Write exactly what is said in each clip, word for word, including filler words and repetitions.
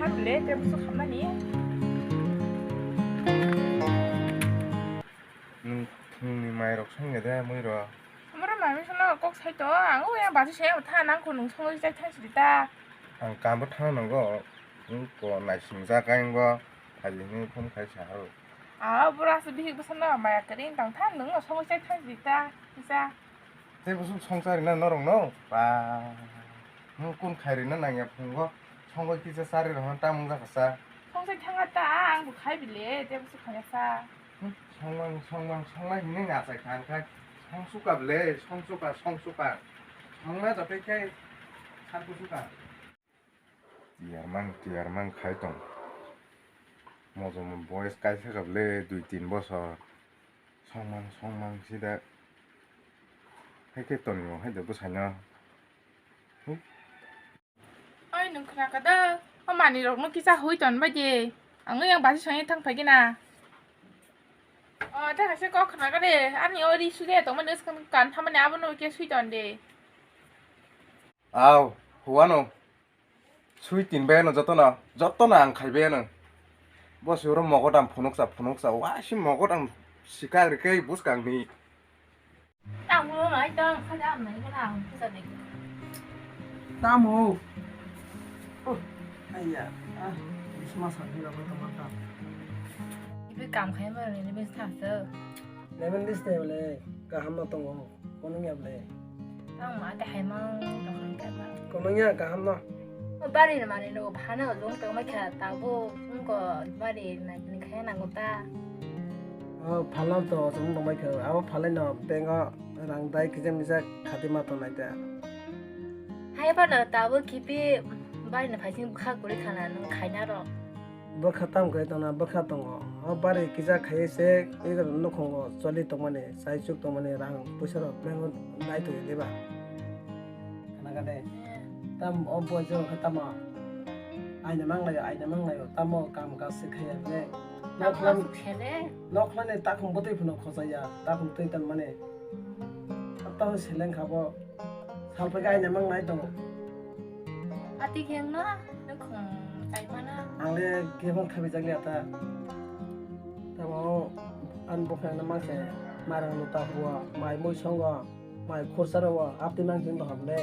Khamle, tei busu khamnani. Nwng thwngni mairok songya de, mui rw? Amoro mai misalo kok sai to, ang o yang basi se tha nang ko nung songwi chai thang sidi ta. Ang kambo thang nango, nwng ko naising jak ang bo, phaidi hwnwi phone khai sa haro. A, bura se bihik bwsano maya kwrwi tong tha, nwng no songwi chai thang sidi ta, kisa. Tei busu songchari na norok no, ba, nwng kun khairi na nangya phungo, songwi kisa chari rw hwn tamung jak sa. Songchai thanga ta, ang bo khai bile, tei busu khaya sa. Hmm, songmang, songmang, songmang hinwi achai kha, ang khai songsuka ble, songsuka, songsuka. Songna joto khe sar kusuka. Tiyarmang, tiyarmang khai tong. Mojomo boyes kaisa kha ble dui tin bosor. Songmang, songmang sida. Hai khe tongo, hai de bwsaino. Oi, nwng khna kha da? O manwi rok no kisa hui ton bai di. Ang yang basi songwi thang phai gina. O, ta kaisa kok khna kha de. Ani o ri su de tongmani swkang kan thamani abono khe sui ton de. Aw, huano. Sui tin bai no jotono, jotono ang khai bai no. Bo sui oro mogodam phunuksa, phunuksa. Wa si mogodam sika rikei buskang ni. Tamo, ai tamo, kada am nai kana am pusa de. Tamo. Oh, aiya. Ah, bisma sa ni ba tamo ta. Ibe kam khai ma ni, ni bis tha se. Lemon dis te le, kaham no tongo. Konong ya ble. Tamo ma te hai mang tong kha ba. Konong ya kaham no. O bari ni mani no phano lung tong mai kha, tabo wngko bari na ni kha nango ta. O phalam to chwng tong mai kha, abo phalai no bank o rang dai kisa misa khati ma tong nai ta. Hai phano tabo kipi bari ni phaising bwkha kwrwi khana nwng khaina rw. Bwkha tamo khe tongna bwkha tongo. O bari kisa khaiwi se ego nukhungo choli tongmani, chai chuk tongmani rang puisa rok bank o nai tongwi diba? Khna kha de. Tam o boy jora khe tamo aina manglaio, aina manglaio. Tamo kam kaas se khaiya khe. Tamo nok khlan, aswk khele. Nok khlani takhum bwtwi phano khojaya, takhum twi tongmani. Tamo seleng kha bo. Salphaikhe aina mang nai tongo. Ati khengno nukhung taimana. Ang le kebang khabijakliya ta. Tamo ani bukhangno mangse mairang luta huo, mai mui songo, mai khursa rwo, aptwi mang chwng tongkha bwle.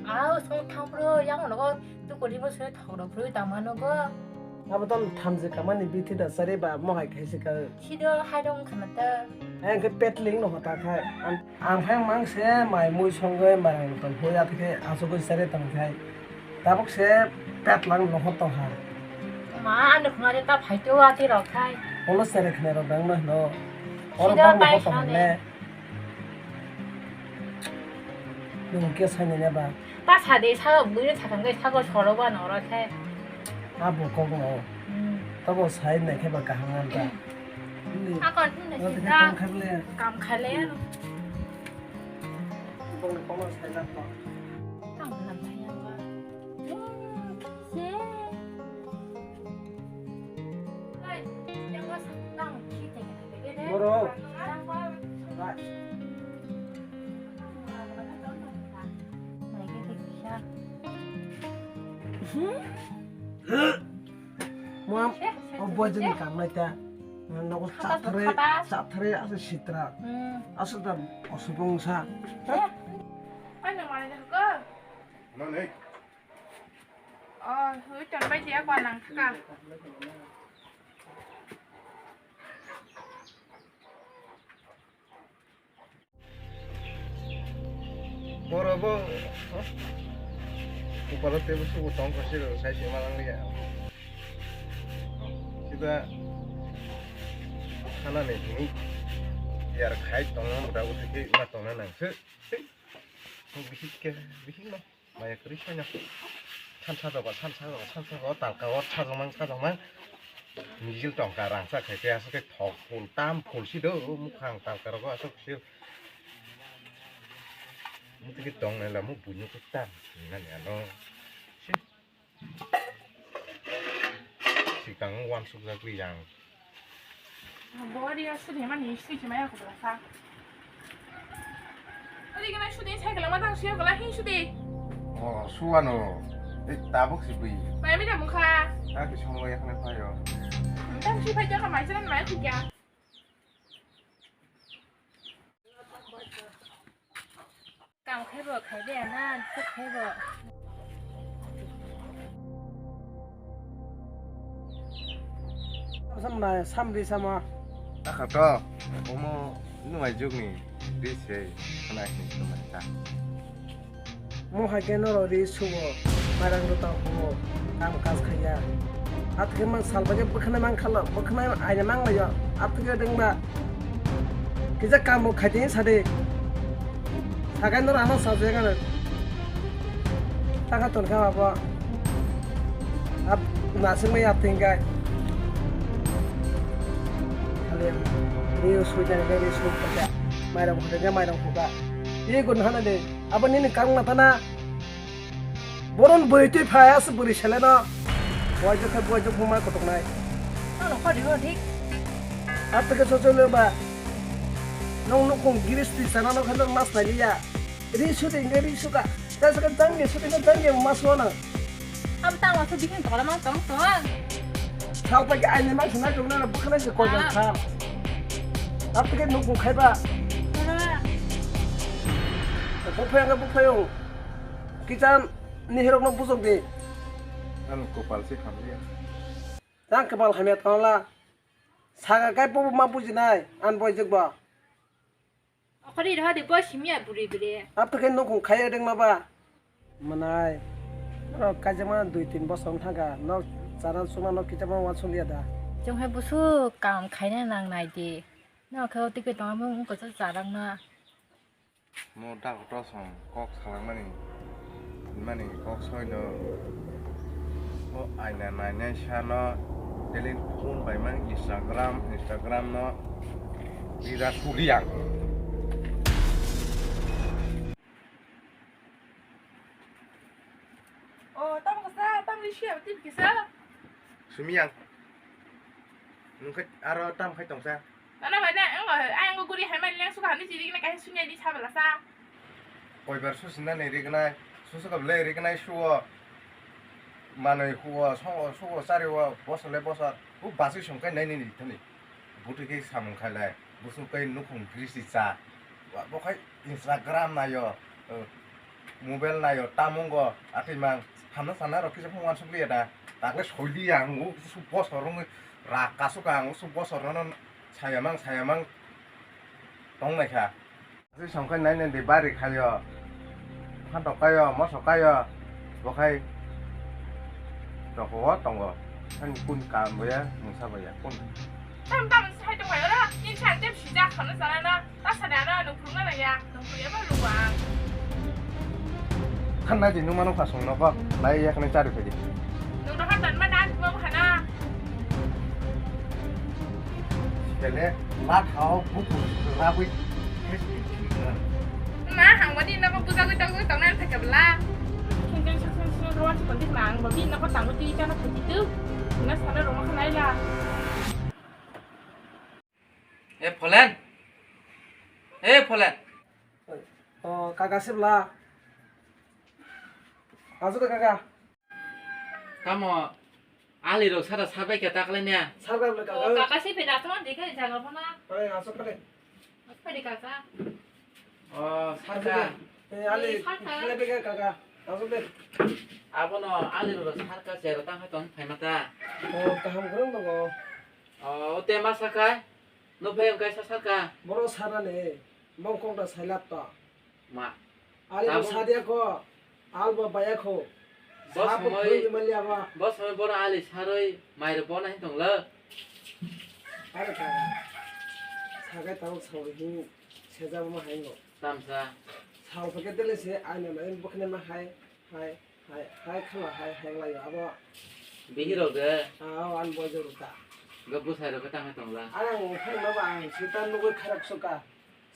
Au song thangphru yang nogo tukuni bo sui thok rok phru tangmano go. Abo to thamjik kamani bithi da sari ba mohai khaisi ka. Sido hai dong khana ta. Ang khe petling no hota khai. Ang, ang phai mang se mai mui songoi mai tong hoi ati khe asugoi sari tong khai. Tabuk se petlang no hota ha. Ma ano khna de ta phai to ati rok khai. Polo sari khna rok dang no hino. Oro sido bang no tai hota khane. Hone. Nung khe sai nai ba. Ta sa de, sa bui sa thang de, sa ko soro ba noro khe. Abo kok no. Hmm. Tabo sai nai khe ba kaham an ta. Akon tun de sita. Kam khale. Kam khale. Bong kok no sai na to. Kam nam thai ba. Hmm, se. Boro. Mom, o boy jani kam nai ta. Nogo chathre, chathre asa sitra. Asa ta osubong sa. Ano mane ko? Mane. Oh, hui ton bai dia ba nang ka. Boro bo, oh, kupalo tebo subo tong kasi ro sai se malang liya. Sida khana ni hini yar khai tong muda uti ke ma tong na nang se. Bihik ke, bihik no. Maya kwrwi soino. Sansa dogo, sansa dogo, sansa dogo, talka o sajokmang, sajokmang. Mijil tongka rangchak khai khe aswk khe thok phul, tam phul si do, mukhang talka rogo aswk si. Muti khe tong nai la, mu buino khe tam nani ano. Si. Sikang uansukjak li yang. Bo ri o sudi mani sudi se maya kubra sa. Ori gana sudi cycle ma tang siya gala hin sudi. Oh, suano. Tei tabuk si bui. Mai mi da mukha. Ta ki songo yakhne phaio. Tam si phai jaka mai chana mai khikya. Kam khaibo khaibe na, suk khaibo. Sam na, sam ri sama. Akha to, omo nuai jugni ri se, khna hin khna ta. Mo hai khe norok ri sugo, mairang rwtang hugo, kam kaj khaiya. Athwkhe mang sal bai khe bwkhanai mang khala, bwkhanai aina mang laio. Athwkhe dengba. Kisa kam bo khaitini sadi. Sakai norok ano sajagano. Taka tonkha abo. Ab nasing mai athwkhe. Khali ri sui jani ri sui kha. Mairang huga, mairang huga. Ye gun hana de. Abo nini kang na tana. Boron bwitwi phai aswk bwrwi seleno. Buaijwk khai buaijwk phuma kotok nai. Ano khodi ho thik. Athwkhe sochole ba. Nong nukhung giristi sana no khano mas nai liya. Ri sudi nge ri suka. Ta saka jangge sudi nge jangge mas wana. Am tang wasu bikin tola mang tong tong. Thau pa ki aini mang sana tong na bukhana se koi jang kha. Athwkhe nukhung khai ba. Buphai ang buphai ang. Kicham ni hirok no bujok di. Ang kopal se hamya. Tang kopal hamya tongla. Saga kai pobo ma bujinai an boijek ba. Okori roha di bo simya buri buri. Ato kai nokong khai adeng ma ba. Manai. Ro kaijama dui tin bosong thaga. No chana chuma no kitama wa sulia da. Jong hai busu kam khaina nang nai di. No khe o tikhe tongma mung ko cha charang na. Mo dago to song kok salangmani, hinmani kok soino. O aina nainai sano daily phone bai mang Instagram, Instagram no rida suli ang. O, tamo kasa, tamo ni siya, tip kisa. Sumi ang. Nung khe aro tam khai tongsa. Nana bai na, ang, ang guri hai mai leng suka hani chiri na kai sunya di sabala sa. Koibar susi na ni rignai, susu ka ble rignai suo. Manui huo, songo suo, sari o, bosor le bosor. Bu basui song kai nai ni ni thani. Buti khe samung khai lai, busu kai nukhung grisi cha. Wa bo khai Instagram naio, o, mobile naio, tamungo, atwi mang, hamna sana rok kisa phung wansuk liya da. Takle soili ang, o, su bosor wng, rak kasuk ang, o, su bosor no saya mang, saya mang tong nai kha. Aswk song khai nai nai di bari khaio, phantok kaio, mosok kaio, bo khai roko o tongo. Ani kun kam boya, mungsa boya, kun. Tam tam sai tong bai ora, tin san tem sijak khano sana na. Ta sana na, nung phuru na ya, nung phuru ya ba lu ba. Khan na di nung mano khasung no ko, lai ya khane chari phedi. Nung no khan tan ma na, ma khana. Sele, la thao, bu bu, la bu. Na, hang wani na ko buja gui tong tong na thakabla. Kin kin sa sa sa ruan si kondi mang, babi na ko tang ti chana phedi tu. Na sana roma khanai la. E Pholen. E Pholen. O, kaka sibla. Asu kaka. Tamo ali rok sara sabai khe taklai ne. Sarbai bla kaka. O, kaka si phe na tong di khai jaga phana. Oi, asu kare. Asu kare kaka. O, sarka. Eh, ali, eh, sarka. Kale bega kaka. Asu de. Abono ali rok sarka chero tang hai tong phai mata. O, kaham kurang dong. O, o te ma sakai? No phai ang kaisa sarka. Boro sarani, bong kok da sailap to. Ma. Ali bo sadia ko, al bo baya ko. Bo samoi, bo samoi boro ali saroi, mai ro bona hin tong lo. Are ka. Sagai tau sawi hin, seja bo ma hai ngo. Tamsa. Sao pake dele se, ai na mai bokne ma hai, hai. Hai, hai khala, hai, hai lai abo. Bihirok de. Ah, o, an boy jor ta. Ga bwsai rok tang tongla. Ang phai ma ba ang sita nugui kharak suka.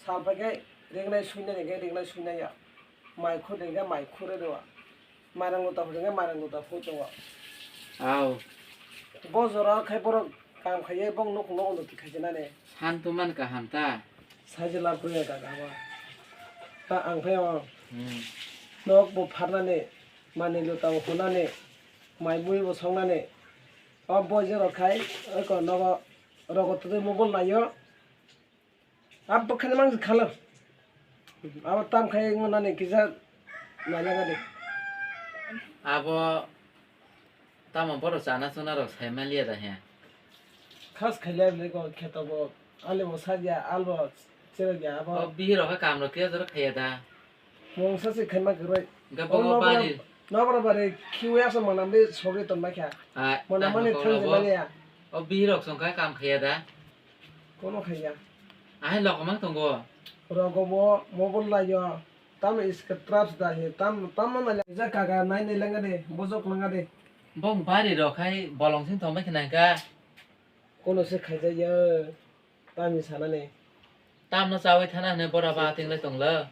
Sal phai khe ringnai suinai khe ringnai suinai ya. Mai khur ringkhe mai khur ro. Marang luta phur ringkhe marang luta phur tongo. Au. Bo jora khai borok kam khaiye bong nuk nuk unnoti khaijana ne. San tu man kaham ta. Saijila buya kaka ba. Ta ang phai o. Hmm. Nok bo pharnani. Mani luta bo hunani, mai mui bo songnani. O boy je rok khai, oi ko nogo rogo twi mobile naio. Abo khani mang khalo. Abo tam khai ngunani kisa nailangani. Abo tamo borok chana chuna rok sai maliya da he. Khas khailai bwlai ko kheto bo, ali bo sajya, al bo cherokya abo. O bihirok khe kam rok khe jora khaiya da. Mungsa se khaima kwrwi. Hwnkhe bo bari. Nobra bari khiwi asa manam de sogwi tonmai kha. Manam mani thang jemani ya. O bihirok song kha kam khaiya da. Kono khaiya. Ahai lokomang tongo. Rogo bo mobile laio. Tam iska traps da he. Tam, tam mana le. Ja kaga nai nai langa de. Bojok langa de. Bong bari rok khai bolong sin thomai khna ka. Kono se khaijaya. Tamni sanani. Tamno chawi thana hwnwi bora ba ating le tonglo.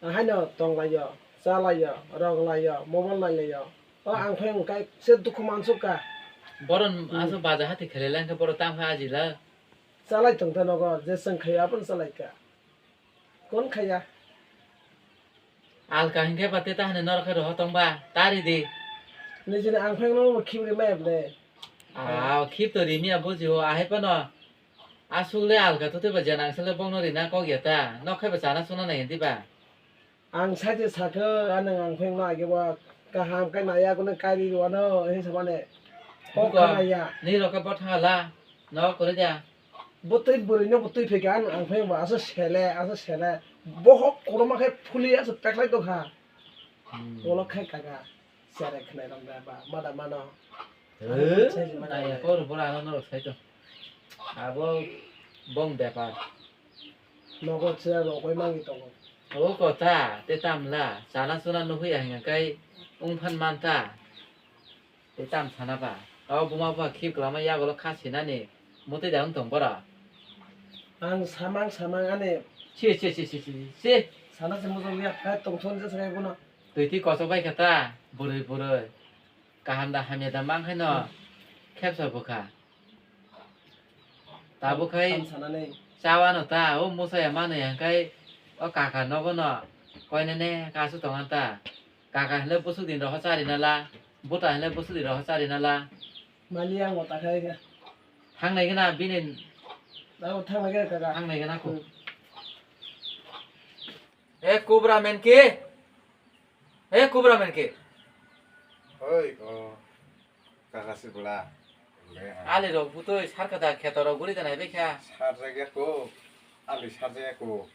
Ahaino tonglaio, chalaio, roglaio, mobile nailaio. O ang phai wngkha se dukhu mansukha. Boron aso baja hati khelai lang khe boro tamo khe ajila. Chalai tongkha nogo, je chwng khaio abono chalaikha. Kon khaiya? Alka hinkhe ba tei tahani norok khe rohor tongba, tari di. Nijini ang phai no khibri maya bwle. Ah, khib to rimi ya buji o, ahai pano. Asuk le alka to tei ba jana ang sale bongno rina kok ya ta. Nok khe ba chana chuna nai di ba. Ang saite sakhe, anang ang phai no age ba kaham kai naya kuno kai ri wano, he samane. Kok khaiya. Ni rok khe bo thangala. Nok kore dia. Bo twi bwrwi no bo twi phaikha, ang, ang phai bo asa sele, asa sele. Bohok koroma khe phuli asa peklai tongkha. Hmm. Ulo khai kaka. Sere khnai rok da ba, mada mano. Eh, naya kor bora ano norok sai to. Abo bong bepar. Nogo chwra rok oi mangi tongo. O kotha, te tamla, chana chuna nukhuya hingka kai ungphan mantha. Tei tam sana ba? O buma buha khib kwlama yagulo kha sinani mutui da wng tong bora. Ang samang samang ani. Si, si, si, si, si, si. Sana se mujung ya, kha tongthon je sakai bono. Twi twi kochok bai kha ta, bwrwi bwrwi. Kaham da hamya da mang khaino khepsa bwkha. Tabuk khai tam sanani. Chawano ta, o musa ya mano ya khai o kaka nogo no koinene kasu tongan ta. Kaka hwnle bwswk din rohor chari nala, buta hwnle bwswk din rohor chari nala. Mali ang ota khai khe. Thangnai gana bini. Nang thangnai gana kaka. Thangnai gana ko. Hmm. E kubra men ke? E kubra men ke? Oi, o. Kaka si bwla. Ali rok butui sarkha da kheto rok guri da nai bekha. Sarjak ya ko. Ali sarjak ya ko.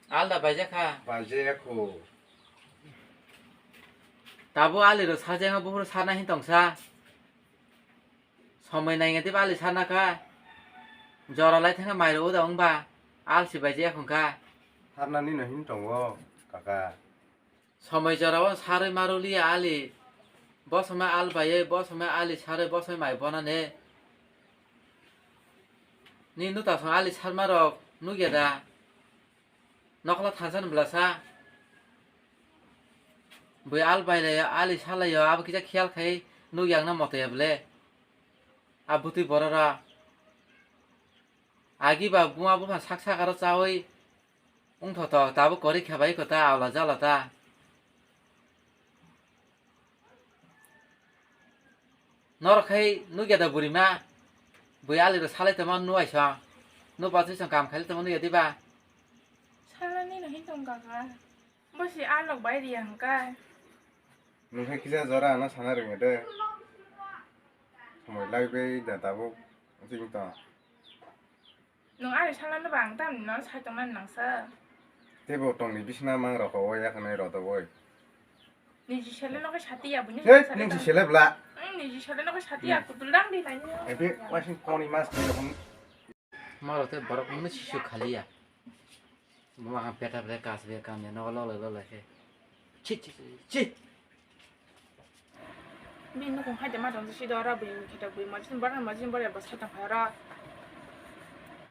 Alda baijak kha. Baijak ya ko. Tabo ali rok sarjak ya buphuru sarna hin tongsa. Somoi nainga tei ali sarna kha. Jora lai thangkha mai rok uda wngba. Al si baijak ya khungkha. Sarna nino hin tongo kaka. Somoi jorao sarwi marwliya ali. Bo somoi al baiwi, bo somoi ali sarwi, bo somoi mai bonani. Ni nuta song ali sarma rok nukya da? Nokla thansa ni bwlasa. Bui al bailaio, ali salaio, abo kisa khiyal khai nukya wngna motoya bwle. A bwtwi borora. Agi ba buma bupha sak sakaro chawi wngthotok, tabuk kwrwi khe bai kho ta, aula jala ta. Norok khai nukya da burima? Bui ali rok salai tongma nuaisong. Nukba twisong kam khailai tongma nukya diba? Salani no hin tong kaka. Bosi alok bai riya hwnkhe. Nwng khe kisa jora ano sana rwngya de. Somoi laibai da tabuk. Chini to. Nwng ari salano ba ang tamni no sai tongmani nangsa. Teibo tongni bisina mang rok o yakhwna rw tongwi. Niji sele no khe sati ya buini. Hei, nung si sele bla. Ang niji sele no khe sati ya kutul dang di nai. Ebi waising koni mas ni rok. Maro te borok no sisu khaliya. Buma kha peta peta kas be kam ya no lolai lolai khe. Chi chi chi chi. Bini nokong hai de ma tong si do oro bui kheto bui majin bora majin bora bo sai tong phai oro.